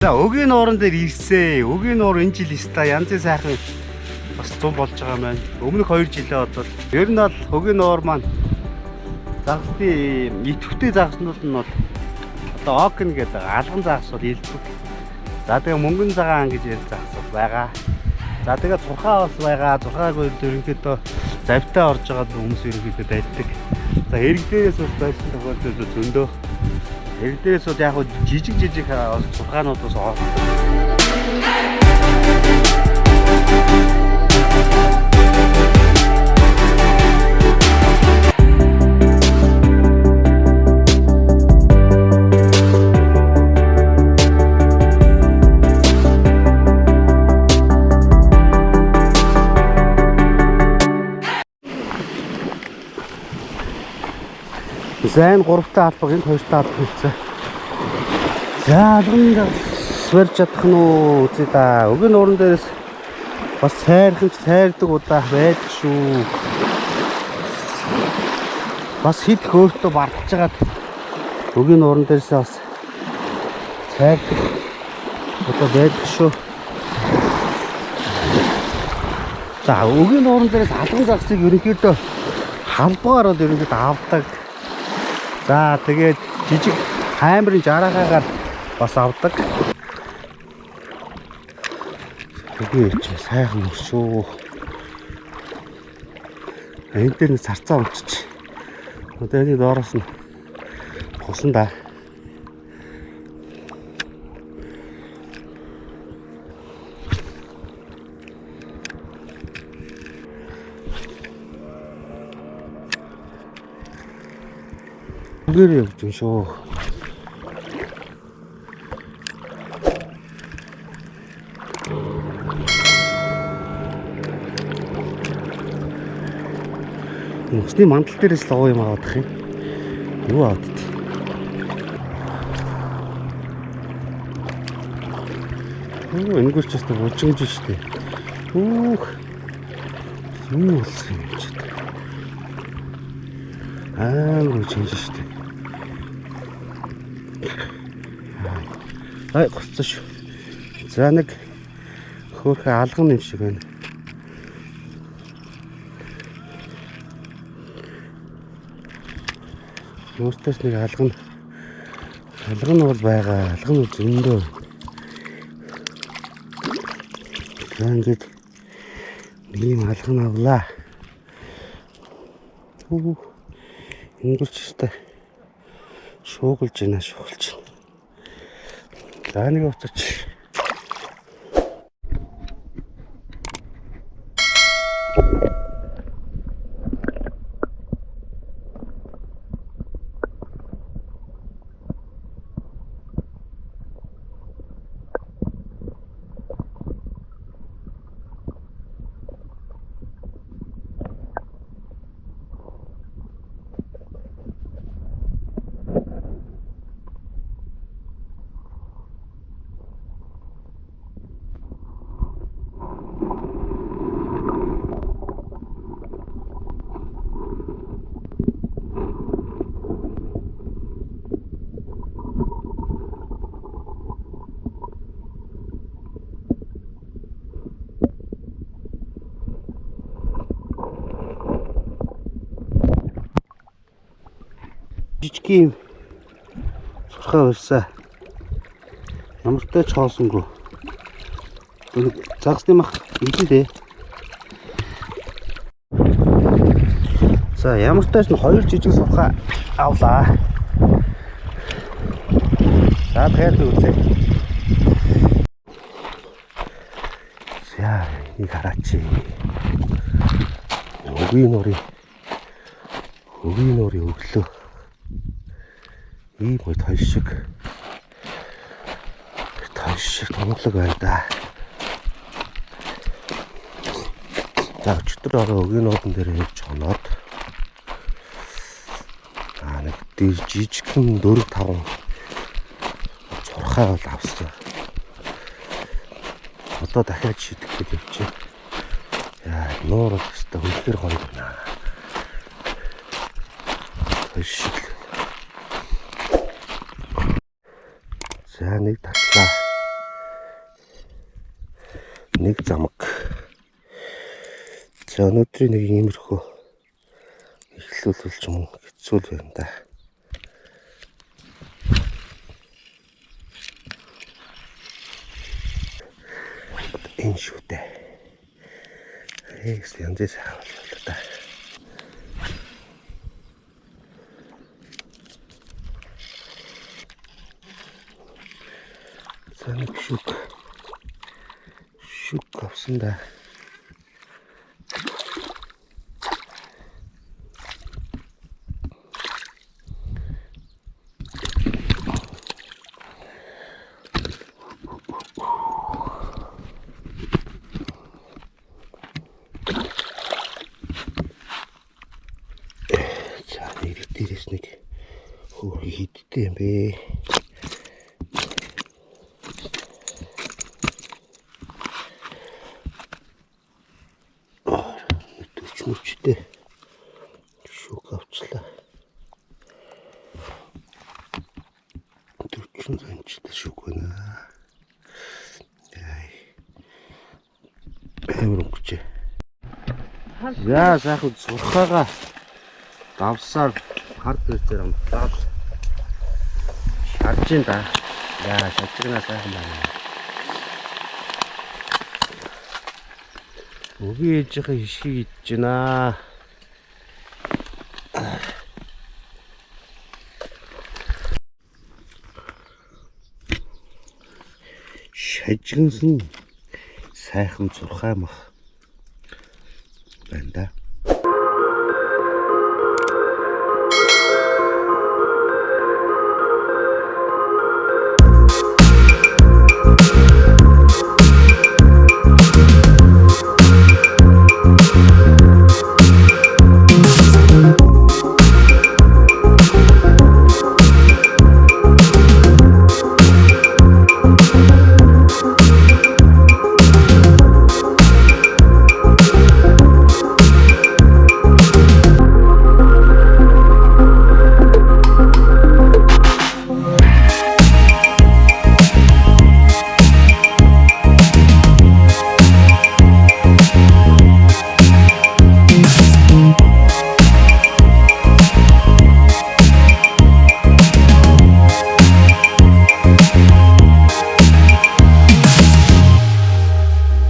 За, өгийн нууран дээр ирсээ. Өгийн нуур энэ жил өста янзын сайхан бас зум болж байгаа юм байна. Өмнөх 2 жилээ бодвол ер нь бол өгийн нуур маань загасны идэвхтэй загаснууд нь бол одоо окн гэдэг алган загас бол элбэг. За, тэгээ мөнгөн цагаан гэж ярь загас бол байгаа. За, тэгээ цурхаа бас байгаа. Цурхааг бол ерөнхийдөө завтай орж байгаа хүмүүс ерөнхийдөө дайддаг. За, хэрэг дээрээс бас байсан тохиолдол зөндөө. Хэрэг дээрээс бол яг хөө жижиг жижиг бас цурхаанууд бас ордог. За, энэ гуравтаа албаг, энд хоёртаа албаг хийцээ. За, алган загас барьж чадах нь уу үзье да. Өгийн нууран дээрээс бас сайрхан ч сайрдаг удаа байдаг шүү. Бас хит их өөртөө бардж хагаад өгийн нууран дээрээс бас сайрдаг удаа байдаг шүү. За, өгийн нууран дээрээс алган загсыг ерөнхийдөө халбгаар бол ерөнхийдөө авдаг. За, тэгээд жижиг хаймрын жараагаагаар бас авдаг. Тэгээ чи сайхан нөр шүү. Энэ дээр нэг царцаа унчиж. Одоо энэ доороос нь хусан да. Үгээр явж юм шүү. Усны мандал дээрээс л овоо юм авах юм. Юу аваад тий. Оо, энэгээр ч бас бужигж штэ. Үүх. Юу болсон юм чи. Амар үжиж штэ. Ай, гоцсон шүү. За, нэг хөөхөн алган юм шиг байна. Нууртаас нэг алган алган бол байгаа. Алган бол зөндөө. За, ингээд нэг юм алган авлаа. Үу. Энгэрч өстэй шуугилж байна, шуугилж байна. За, нэг уцаач. Жижиг юм цурхаа барьсаа. Ямартай ч хоосонгүй. Нэг загасны мах идэн дээ. За, ямартай ч хоёр жижиг сурхаа авлаа. За, дахиад үзье. За, энийг хараач. Өгийн нуурын өглөө. Ийм гоё тал шиг. Тал шиг томлог байна да. За, өчтөр байгаа өгийн нуурын дээр явж хоноод нэг дээр жижигхэн 4 5 цурхай бол авсан. Одоо дахиад шидэх гэж явчих. Яа, нуур бол өстой хөлдөр гоё байна. Тал шиг. За, нэг татлаа. Нэг замаг. За өнөөдрийн нэг иймэрхүү эхлүүлвэл ч юм уу хэцүү л байна да. Энэ шүү дээ. Эгс янзын сайхан боллоо да. За нэг шүг. Шүг авсан да. За нэг дээрээс нэг хөөрхий хидтэй юм бэ. Нэг 40 мөчтэй шүүх авчлаа. 40 центтэй шүүх байна. Яй. Амар өнгөчээ. За сайхан зурхаага давсаар хар дээр амтаад шарж ин да. Яа шажигнаа сайхан байна. Өгийн ээжийнхээ хишгийг идэж байна. Шажигнсан сайхан зурхай мах байна да.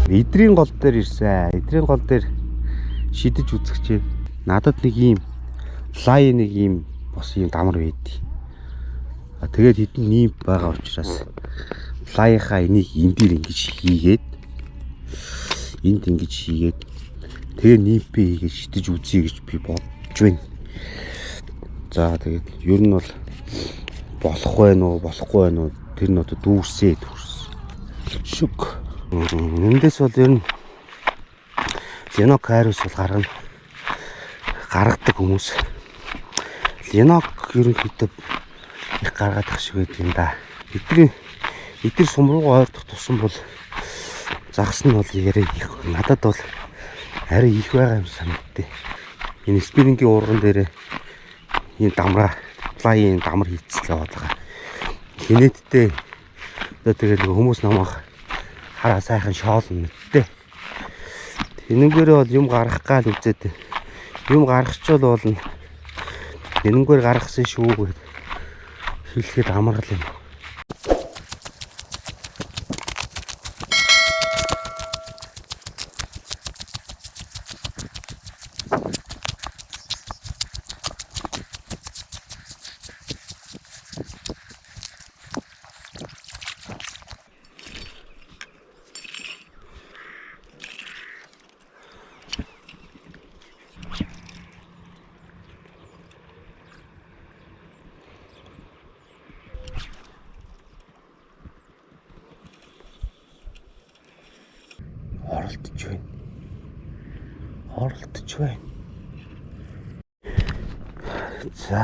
Идрийн гол дээр ирсэн. Идрийн гол дээр шидэж үзэх чинь надад нэг ийм лай нэг ийм бос ийм дамар байдیں۔ А тэгээд хэдэн нимп байгаа учраас лайхаа энийг энэ дээр ингэж хийгээд энд ингэж хийгээд тэгээ нимпээ хийгээд шидэж үзье гэж би бодож байна. За тэгээд ер нь бол болох байх уу, болохгүй байх уу тэр нь одоо дүүрсээ дүүрс. Шүк. Эндээс бол ер нь Ленок Хайрус бол гаргана. Гаргадаг хүмүүс. Ленок ерөнхийдөө их гаргадаг шиг байдаг юм да. Эдгээр эдгээр сум руу ойртох тусам бол загас нь бол яриа их надад бол арай их байгаа юм санагдтыг. Энэ спиннингийн уурган дээр энэ дамраа флайн дамар хийцлээ байгаа. Хинэттэй одоо тэгээд нэг хүмүүс намайг хараа сайхан шоолно мэдтэй. Энэнгээр бол юм гаргах гал үзээд юм гаргachвал болно. Энэнгээр гаргасан шүү гэд хэлэхэд амаргал юм. Оролдож байна. Оролдож байна. За.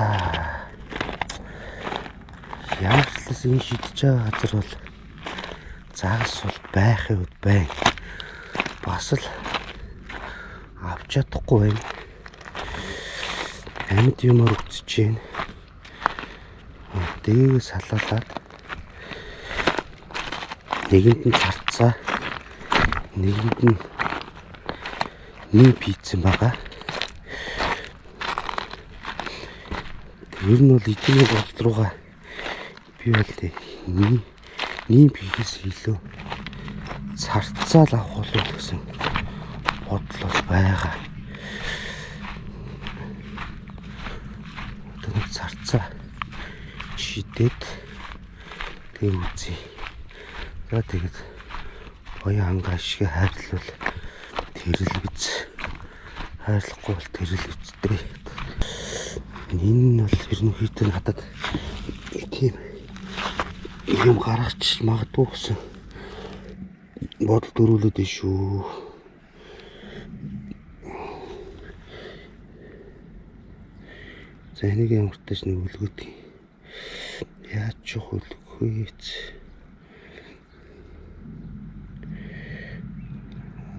Ямар ч талаас энэ шидэж байгаа газар бол загас бол байх юм байна. Бас л авч чадахгүй байна. Амьд юмар үтсэж байна. Дээгээ салаалаад нэгэнд нь царцаа. Нэгэнд нь нэг пиццэн байгаа. Ер нь бол эдний гол руугаа би бол нэг пихээс илүү царцаал авах болов гэсэн бодол бол байгаа. Одоо нэг царцаа шидээд тэг үзье. За тэгээд боён хангаа шиг хайрлал тэрэл биз. Хайрлахгүй бол тэрэл биз дээ. Энэ нь бол ерөнхийдөө надад тийм юм гаргач магадгүй гэсэн бодол төрүүлээд байна шүү. За энийг ямар ч тач нэг өлгөт. Яаж ч өлгөх вэ?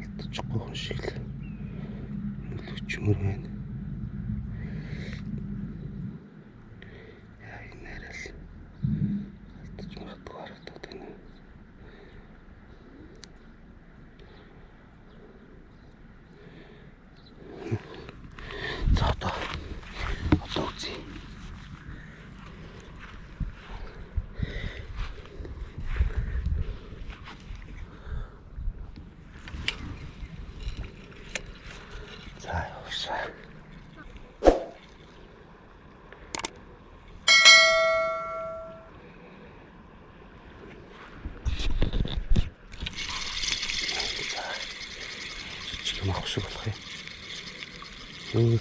Алдчихгүй хүн шиг л өлгөчмөр байна. Яа энэ арай л алдчих магадгүй харагдаад байна. За одоо үзье. За явуулсаа. За жижиг юм авах шиг болох юм. Өө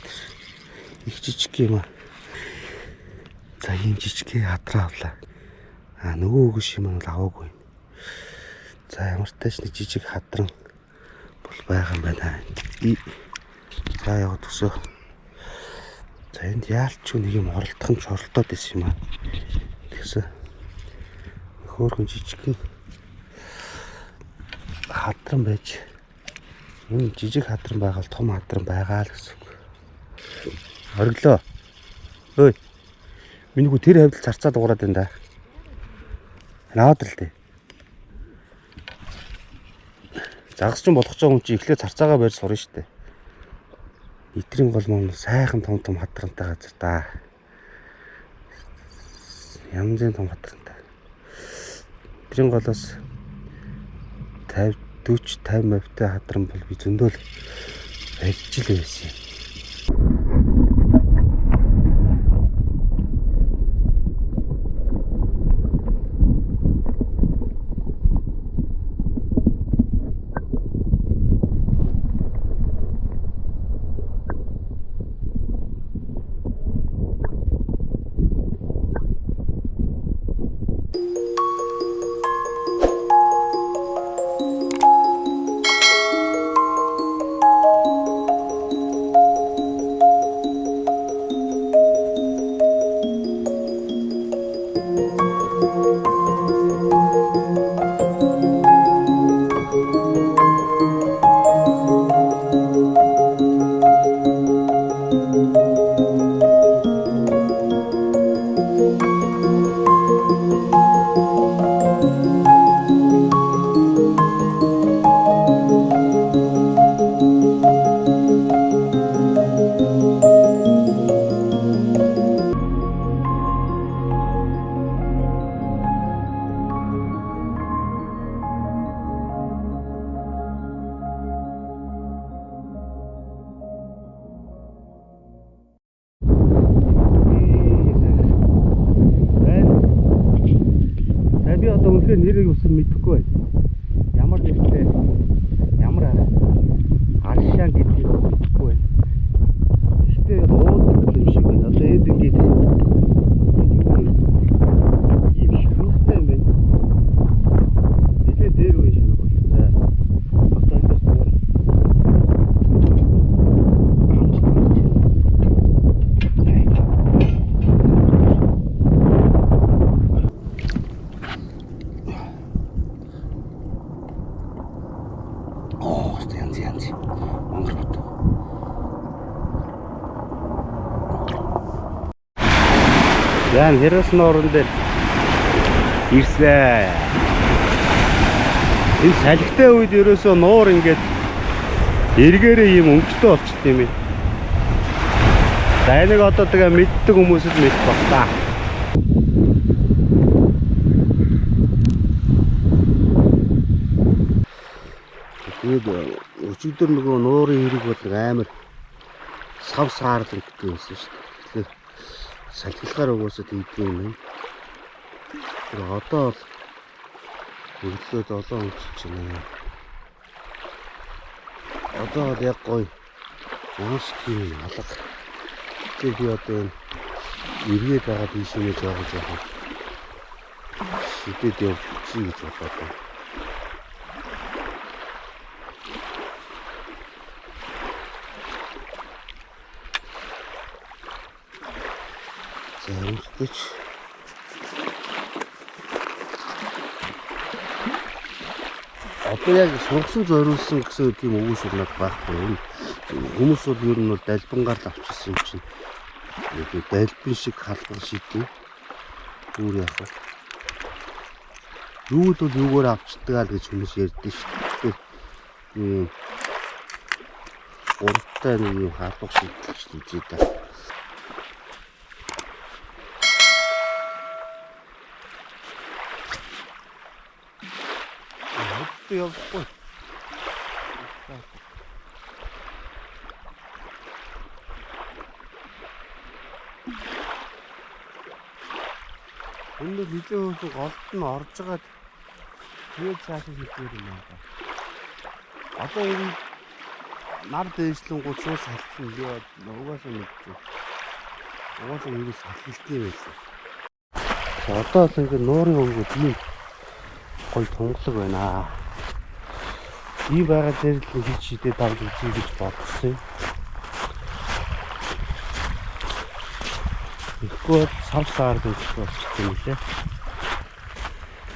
их жижиг юм аа. За ийм жижиг хадраа авлаа. А нөгөө өгш юм бол аваагүй. За ямар ч тач нэг жижиг хадран бол байгаа юм байна. За яваад өсөө. За энд яалч нэг юм оролдох нь ч оролдоод байсан юм аа. Тэгсэн. Хөөхөн жижигхэн хадран байж энэ жижиг хадран байгаа бол том хадран байгаа л гэсэн үг. Ориглоо. Ой. Миний хүү тэр хавьд царцаа дуурайд байна да. Наваад л дээ. Загас ч болох ч хүн чи эхлээд царцаагаа барьж сурна штэ. Итрийн гол маань сайхан том том хадрантай газар да. Янзын том хадрантай. Итрийн голоос 50 40 50 мавьтай хадран бол би зөндөл барьж л байсан юм. За би одоо үнэхээр нэрийг ус мэдэхгүй байна. Ямар нэртэй ямар аршаан гэдгийг мэдэхгүй байна. Гэхдээ уудаг юм шиг байна. Одоо энд ингээд энэ юу вэ? Ийм шангатай юм байна. Нилээ дээр үе шанга бол. За одоо эндээс дуурай. Амжилт гарч байна. Оо, янз янз. Мангар бот. За, Хэрс нууран дээр ирсэн. Энэ салхитай үед ерөөсөө нуур ингээд эргээрээ ийм өнгөтэй болчихд юм ээ. За, энийг одоо тэгээ мэддэг хүмүүсэд мэдэх баг та. Тэгээд өчигдөр нөгөө нуурын хэрэг бол нэг амар сав саарл өнгөтэй байсан шүү дээ. Тэгэхээр салхилахаар угаасаа тийдгүй юм байна. Тэр одоо бол өглөө 7 өнгөч байна. Одоо бол яг гоё ямар ч тийм алга. Тэгэхээр би одоо энэ эргээд байгаа тийшээ жоохон жоохон шидэд явчих гэж бодоод байна. За, өнгөч. Одоо яг сургасан зориулсан гэсэн тийм өгөөш надад байхгүй. Хүмүүс бол ер нь бол далбангаар л авчихсан юм чинь. Тэгээд далбан шиг халбан шидэн. Өөр яах вэ? Юу л бол юугаар авчдаг аа л гэж хүмүүс ярьдэн шүү дээ. Тийм гуравтай нэг юм халбах шийдэлч үзье да. Явахгүй. Энэ л нэлээд хөөсөн голд нь орж байгаад тэгээд цаашаа шийдвэр юм байна. Одоо энэ нар дээшлэнгууд шууд салхин ёо угаасаа мэдчихэв. Угаасаа юу салхилт юм байлаа. За, одоо л ингээд нуурын өнгөд ийм гоё тунгалаг байна. Ийм байгаа дээр л хийж шидээд авч үзье гэж бодсон юм. Тэгэхгүй бол сав саар дүүрэх болчих юм лээ.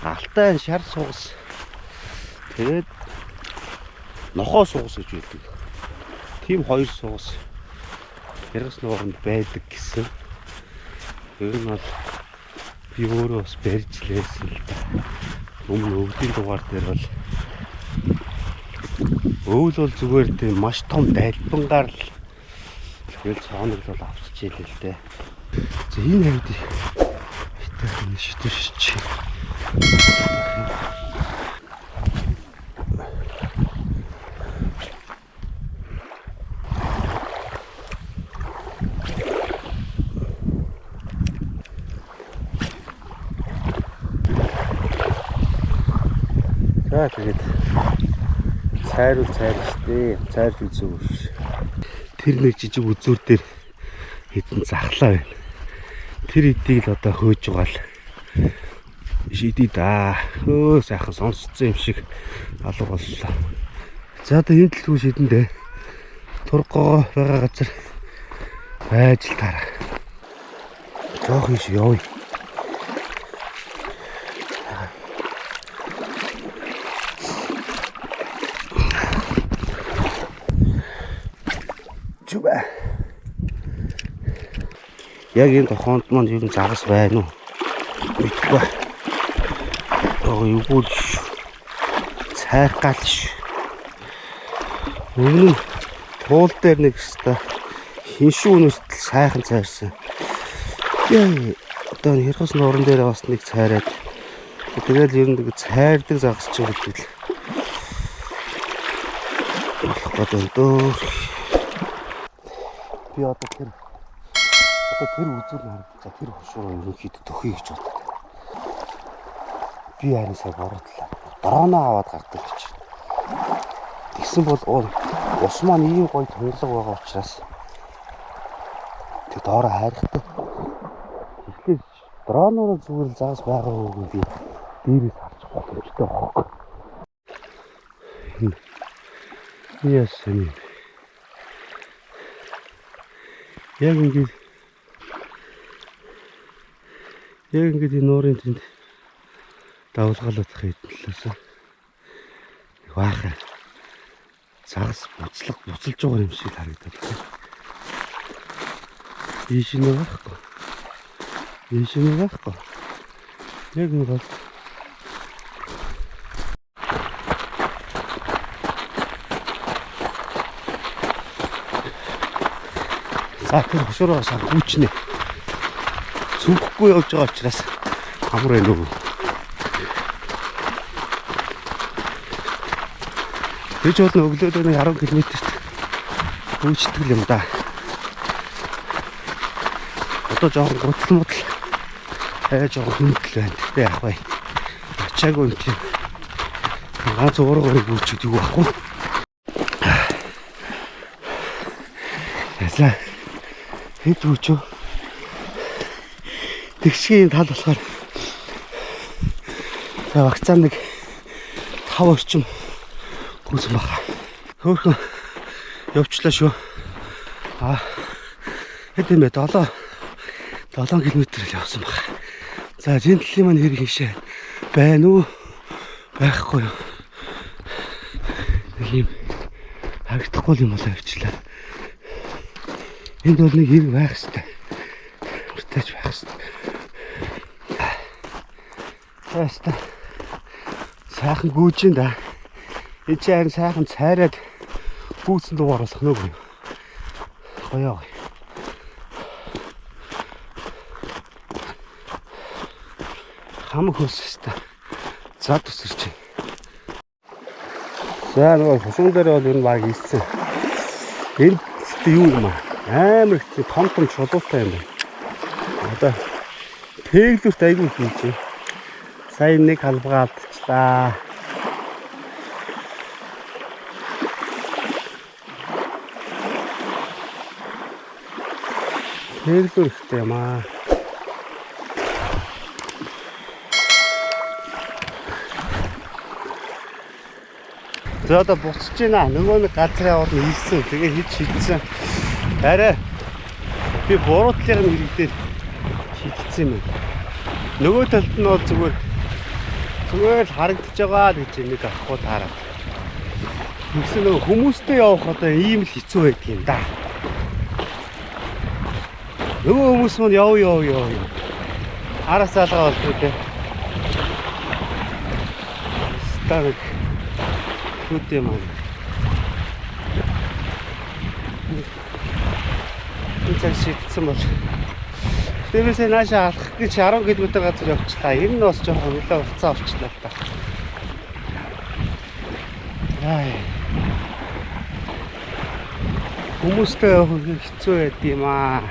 Алтай шар сугас. Тэгээд нохоо сугас гэж байдаг. Тийм хоёр сугас Хяргас нууранд байдаг гэсэн. Ер нь бол би өөрөө бас барьж лээсэн л да. Өмнө өвдийн дугаар дээр бол өвөл бол зүгээр тийм маш том далбангаар л тэгэл цооног л авчиж ийлээ л дээ. За, энэ хавьд хитэх юм шитэр шич. За, тэгээд цайруул цайр штэ. Цайрж үзээгүй ш. Тэр нэг жижиг үзүүр дээр хэдэн захлаа байна. Тэр эдийг л одоо хөөж байгаа л шидий да. Өө, сайхан сонсцсон юм шиг алга боллоо. За, одоо энэ төлөв шидэндээ тургогоо байгаа газар байж л таараа. Жоох юм шиг явъя. Чүбэ. Яг энэ тохоонд маань ер нь загас байна уу? Мэдэхгүй. Аа, эвгүй л ш. Цайрах гал ш. Өмнө нь туул дээр нэг өста хиншүү үнэстэл сайхан цайрсан. Яа, одоо энэ Хяргас нууран дээр бас нэг цайраад. Тэгэл ер нь нэг цайрдаг загас чинь гэдэг л болох гэдэг дөө. Би одоо тэр үзүүр нь харагдаж тэр хошуураа ерөнхийдөө төхье гэж бодлоо. Би харин сая буруутлаа. Дроноо аваад гардаг гэж. Тэгсэн бол ус маань ийм гоё тунгалаг байгаа учраас тэг доороо хайрхтай. Тэгэхээр дроноор зүгээр л загас байгаа үгүй би дээрээс харчих боломжтой байхгүй. Яасан юм. Яг ингээд энэ нуурын тэнд давлгаалах хэдэн талаас нэг баахан загас буцлаг буцалж байгаа юм шиг харагдаад байна. Ийш нэг байхгүй. Ийш нэг байхгүй. Яг нэг бол За, тэр хошууроо шар гүйчнэ. Сүнхэхгүй явж байгаа учраас амар байна уу. Би ч бол өглөөдөө нэг 10 км-т гүйчдэг юм да. Одоо жоохон гутал мутал арай жоохон хүндэл байна. Тэгтээ яах вэ? Ачаагүй юм чинь. Ганц уургаар гүйчүүд юу байхгүй. За, хэд гүйчөө? Тэгшгийн тал болохоор за вакцин нэг 5 орчим гүйсэн баха. Хөөхөн явчлаа шүү. А хэд юм бэ? 7 км л явсан баг. За, зэнтлийн маань хэрэг хийшээ байна уу? Байхгүй юу? Нэг юм харагдахгүй юм болоо явчлаа. Энд бол нэг хэрэг байх хэвээр. Үртэйч байх хэвээр. За, хэвээр. Сайхан гүйжин да. Энд чи харин сайхан цайраад гүйцэн дуу оруулах нүг юм. Гоё гоё. Хамаг хөлс хэвээр. Зад үсэрч байна. За, нөгөө хушуун дээр бол энэ баг ийцэн. Энэ юу юм аа? Амар их том том чулуутай юм байна. Одоо тэглүүрт айгүй хийж байна. Сая нэг халбгаа алдчихлаа. Тэглүүр ихтэй юм аа. За, одоо буцаж байна. Нөгөө нэг газрын аваад нь ийсэн. Тэгээ хид шидсэн. Арай би буруу талын хэрэг дээр шидсэн юм байна. Нөгөө талд нь бол зүгээр зүгээр л харагдаж байгаа л гэж нэг авахгүй таараад. Тэгсэн нөгөө хүмүүстэй явах одоо ийм л хэцүү байдаг юм да. Нөгөө хүмүүс маань яв яв яв яв. Араас алгаа болдгоо те. Старк шүтээ маань. Энэ цаг шидсэн бол Тэрээсээ наашаа алхах гэж 10 км газар явчлаа. Энэ нь бас жоохон нэлээд хугацаа авчлаа л та. Ай. Хүмүүстэй явах нь хэцүү байд юм аа.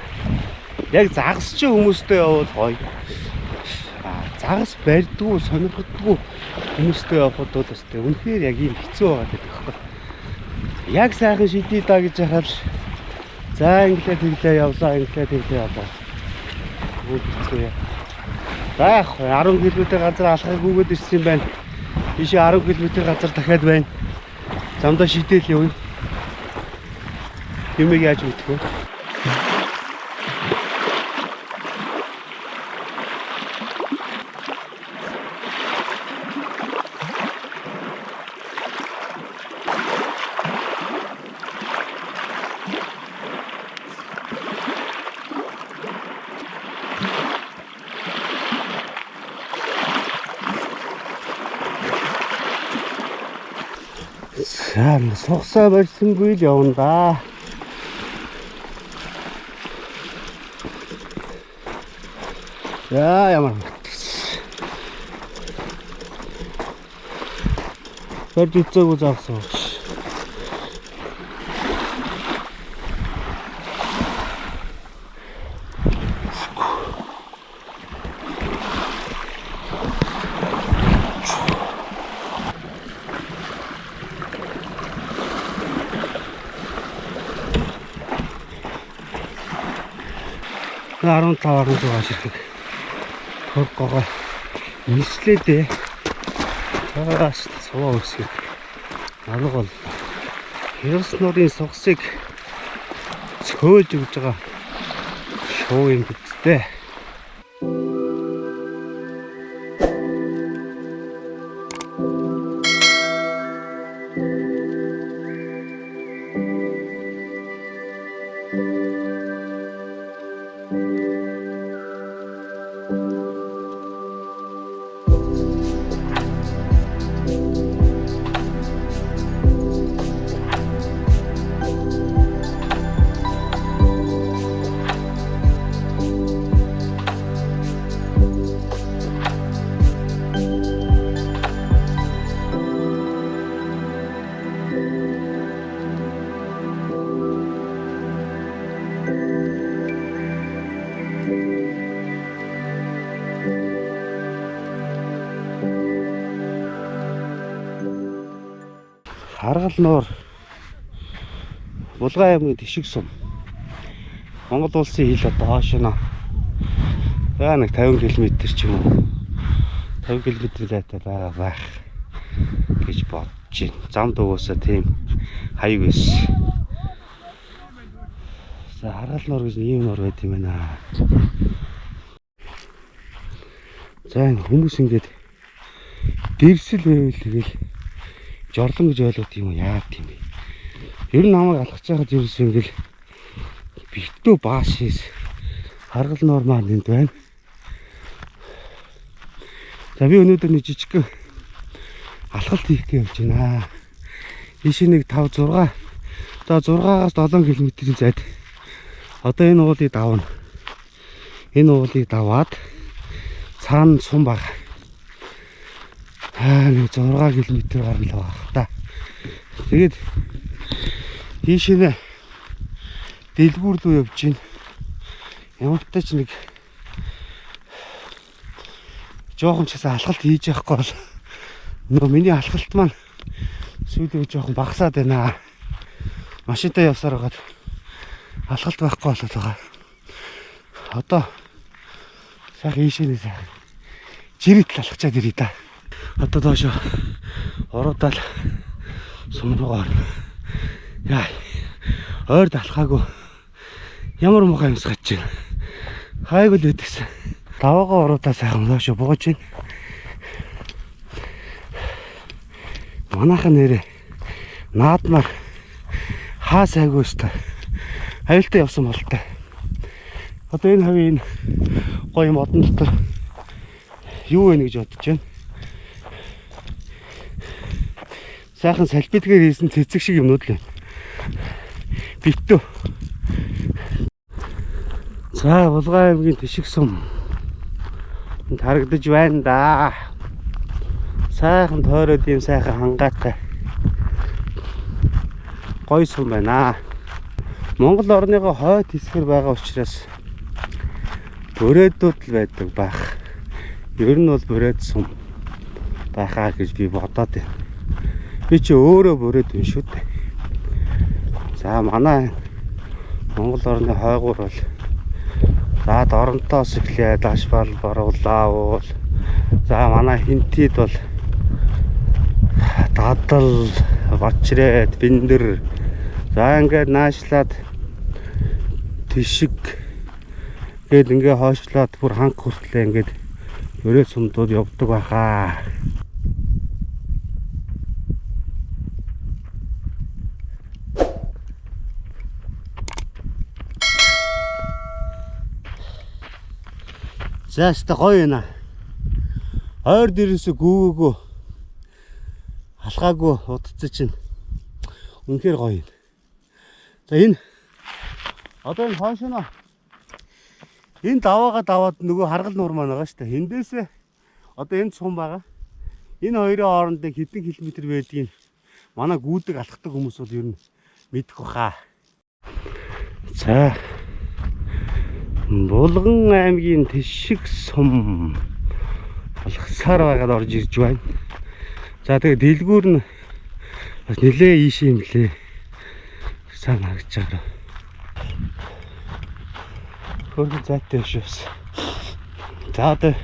Яг загас чи хүмүүстэй явбал гоё. Аа, загас барьдгүй, сонирхдаггүй хүмүүстэй явхад бол бас тэг үнэхээр яг ийм хэцүү байгаа гэдэг байхгүй. Яг сайхан шидий да гэж яхаад за инглээ тэглээ явлаа, инглээ тэглээ явлаа. Бүр хэцүү яа. Байх 10 км газар алхахыг гүгээд ирсэн юм байна. Ийшээ 10 км газар дахиад байна. Замдаа шидэл явъя. Юмыг яаж мэдэх вэ? За, сухсаа барьсангүй л явна да. За, ямар барьж үзээгүй заасан. 15 16 ширхэг хөр гогоо нислээ дээ. Цаас суваа өсгөх. Алга бол хэрс нурын сугсыг цөөлж өгж байгаа шуу юм бидтэй. Харгал нуур Булган аймгийн Тэшиг сум. Монгол улсын хил одоо хоош нь. За нэг 50 км ч юм уу. 50 км зайтай байгаа байх гэж бодож байна. Замд угаасаа тийм хаяг байсан. За харгал нуур гэж ийм нуур байт юм байна. За энэ хүмүүс ингээд дэрсэл байвал тэгэл жорлон гэж ойлгох юм уу яа тийм бэ? Ер нь намайг алхаж байхад ерөөсөө ингээл битүү баашээс харгал нуур маань энд байна. За би өнөөдөр нэг жижигхэн алхалт хийх гэж явж байна. Ийш нэг 5 6 за 6-аас 7 км-ийн зайд одоо энэ уулыг давна. Энэ уулыг даваад цаана сум баг. Аа нэг 6 км гарна л байгаа та. Тэгээд ийш нэ дэлгүүр рүү явж байна. Ямар ч нэг жоохон ч гэсэн алхалт хийж явахгүй бол нөгөө миний алхалт маань сүүлийн үе жоохон багасаад байна. Машинтай явсаар байгаад алхалт байхгүй болоод байгаа. Одоо сайхан ийшээ нэ сайхан жирит алхачаад ирье да. Одоо доошо уруудаал сум руу орно. Яа. Ойрд алхаагүй ямар муухай юмсгаж чинь. Хайг л байдагсан. Даваагаа уруудаа сайхан доошо бууж байна. Манайхан нэрээ наадмаар хаа сайгүй өстой. Аюултай явсан болтой. Одоо энэ хавийн энэ гоё модон дотор юу вэ гэж бодож байна. Сайхан салбидгээр хийсэн цэцэг шиг юмнууд л байна. Битүү. За Булган аймгийн Тэшиг сум харагдаж байна да. Сайхан тойроод ийм сайхан хангаатай гоё сум байна. Монгол орныгоо хойд хэсгэр байгаа учраас бүрээдүүд л байдаг байх. Ер нь бол бүрээд сум байхаа гэж би бодоод байна. Би чи өөрөө бүрээд байна шүү дээ. За манай Монгол орны хойгуур бол за Доронтоос эхлээд Ашбал, Боруулаа уул. За манай Хинтид бол Дадал, Бачрээд, Биндэр. За ингээд наашлаад Тэшиг гээд ингээ хойшлоод бүр ханх хүртлээ ингээд өрөө сумдууд явдаг байхаа. За өстой гоё юм аа. Ойр дээрээсээ гүүгээгүй алхаагүй удцсан чинь үнэхээр гоё юм. За энэ одоо энэ хойш нь энэ даваагаа даваад нөгөө харгал нуур маань байгаа шүү дээ. Эндээсээ одоо энэ сум байгаа. Энэ хоёрын хооронд хэдэн километр байдгийг манай гүйдэг алхдаг хүмүүс бол ер нь мэдэх баха. За Булган аймгийн Тэшиг сум алхасаар байгаад орж ирж байна. За тэгээ дэлгүүр нь бас нилээ ийш юм лээ. Сайн харагдаж байгаа. Хөргөн зайтай биш бас. За одоо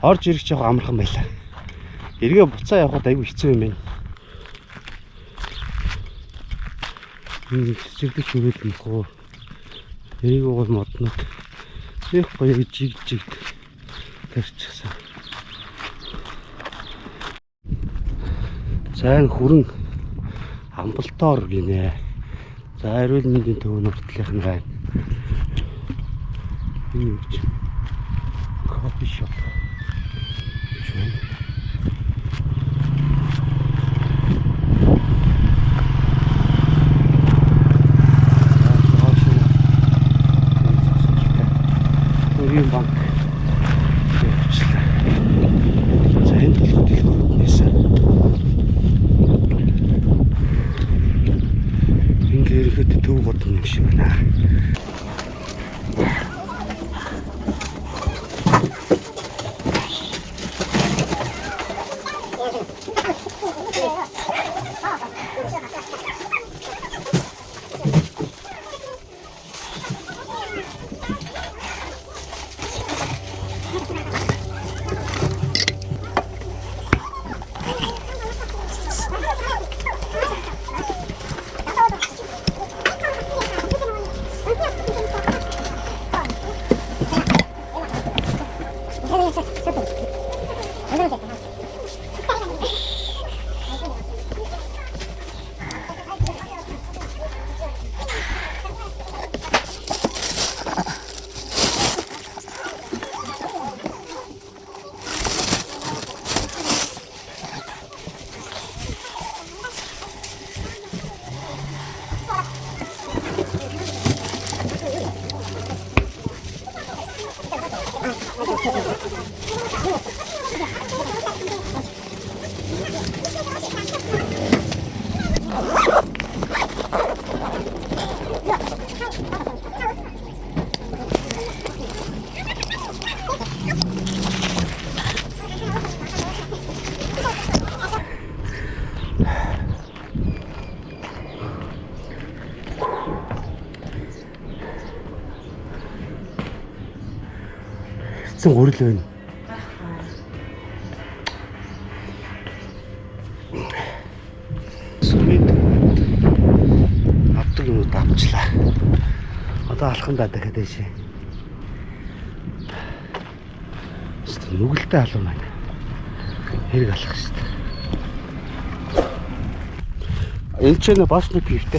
орж ирэх жоох амархан байлаа. Эргээ буцаа явхад айгүй хэцүү юм байна. Энэ цэцэрлэг хүрэл нөхөө. Эрийг угал моднод. Их гоё жиг жиг тарчихсан. За энэ хүрэн амбалтоор гинэ. За эрүүл мэндийн төв нуртлынх нь байна. Энэ юу гэж? Кофе шоп. Гэж байна. Төрийн банк явуулчлаа. За энэ толгой дэлгүүрүүднээс ингээ ирэхэд төв годом юм шиг байна. Хатсан гурил байна. Сүмэд авдаг юмуд авчлаа. Одоо алхан даа дахиад дэшээ. Өстө нүгэлтэй халуун байна. Хэрэг алах шүү. Энэ ч нэ бас нэг пивтэй.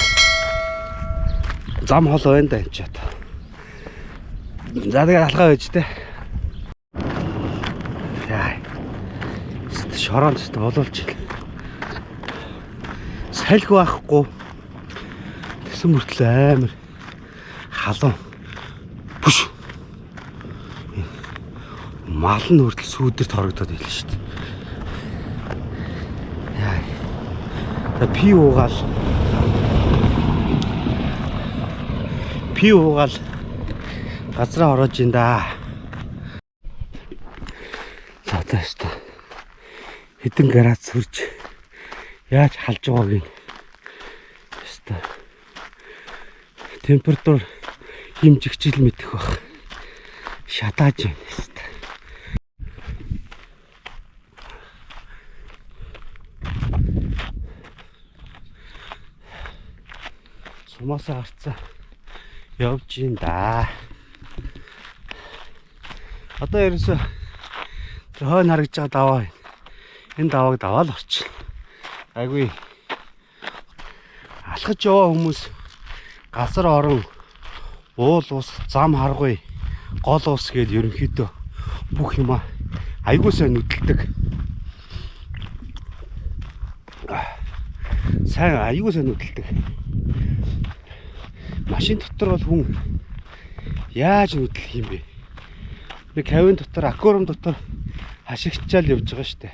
Зам хол байна да энэ ч одоо. За тэгээд алхаа байж тээ. Яа. Өстө шороонд өстө болуулж ил. Салхи байхгүй. Тэсэн мөртлөө амар халуун. Бүш. Мал нь хүртэл сүүдэр торогдоод ийлээ шүү дээ. Яа. За пи уугаал. Пи уугаал газраа ороож ин да. За одоо өстө хэдэн градус хүрч яаж халж байгааг нь өстө температур хэмжигчил мэдэх бах. Шатааж байна өстө. Сумаасаа гарцсан явж ин да. Одоо ерөөсөө тэр хойно харагдж байгаа даваа байна. Энэ давааг даваал орчих. Айгүй. Алхаж яваа хүмүүс газар орон уул ус зам харгуй гол ус гээд ерөнхийдөө бүх юма айгүй сайн нүдэлдэг. Сайн айгүй сайн нүдэлдэг. Машин дотор бол хүн яаж нүдлэх юм бэ? Нэг кабин дотор, аквариум дотор хашигчаал явж байгаа штэ.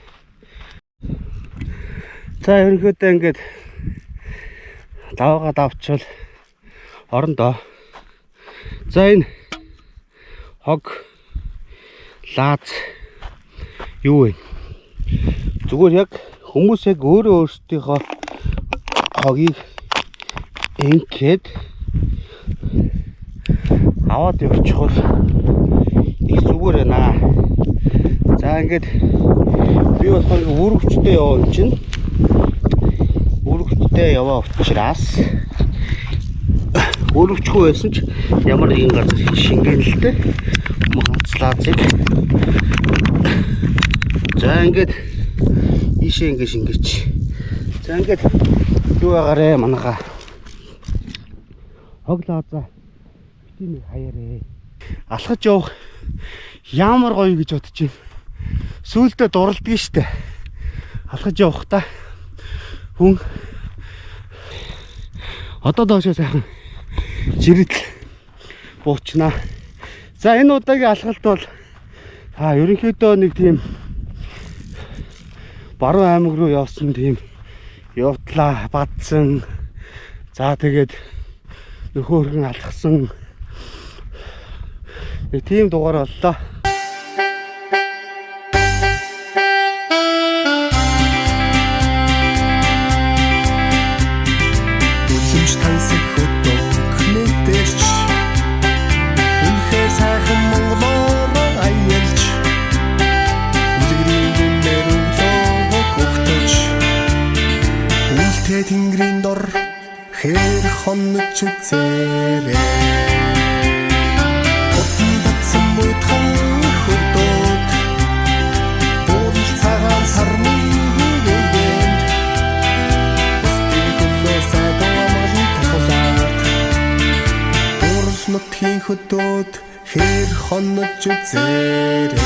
За ерөнхийдөө ингээд даваагаа давчвал орондоо. За энэ хог лааз юу вэ? Зүгээр яг хүмүүс яг өөрөө өөрсдийнхөө хогийг ингээд аваад явчихвал их зүгээр байна. За ингээд би болохоор үүрэгчтэй яваа юм чинь үүрэгчтэй яваа учраас үүрэгчгүй байсан ч ямар нэгэн газар шингэнэлтэй мацлаазыг за ингээд ийшээ ингээд шингээч. За ингээд юу агарэ манайха хог лаазаа бити нэг хаярэ. Алхаж явах ямар гоё гэж бодож байна. Сүүлдээ дуралдгийг штэ. Алхаж явахдаа хүн одоо доошоо сайхан жирэл буучнаа. За энэ удаагийн алхалт бол ерөнхийдөө нэг тийм баруун аймаг руу явсан тийм явтлаа бадсан. За тэгээд нөхөөрхөн алхсан. Нэг тийм дугаар боллоо. Үлэмж тансаг хөдөг мэдэрч үнэхээр сайхан Монголоор аялж үлгэрийн гүнээр өглөөг өгтөж үлтэй тэнгэрийн дор хэр хонож үзээрэй. Хотын татсан буйтхан хөдөөд буурал цагаан сарны үгэнд бусдын хөлөө сайдан амгалан тулаад буурал нутгийн хөдөөд хэр хонож үзээрэй.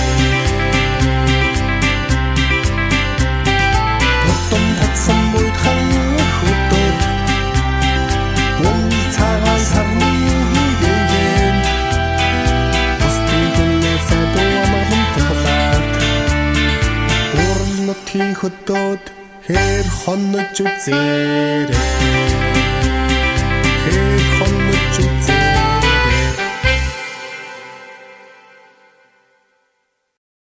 Хотын татсан буйтхан хөдөөд буурал цагаан сарны үгэнд бусдын хөлөө сайдан амгалан тулаад буурал нутгийн хөдөөд хэр хонож үзээрэй.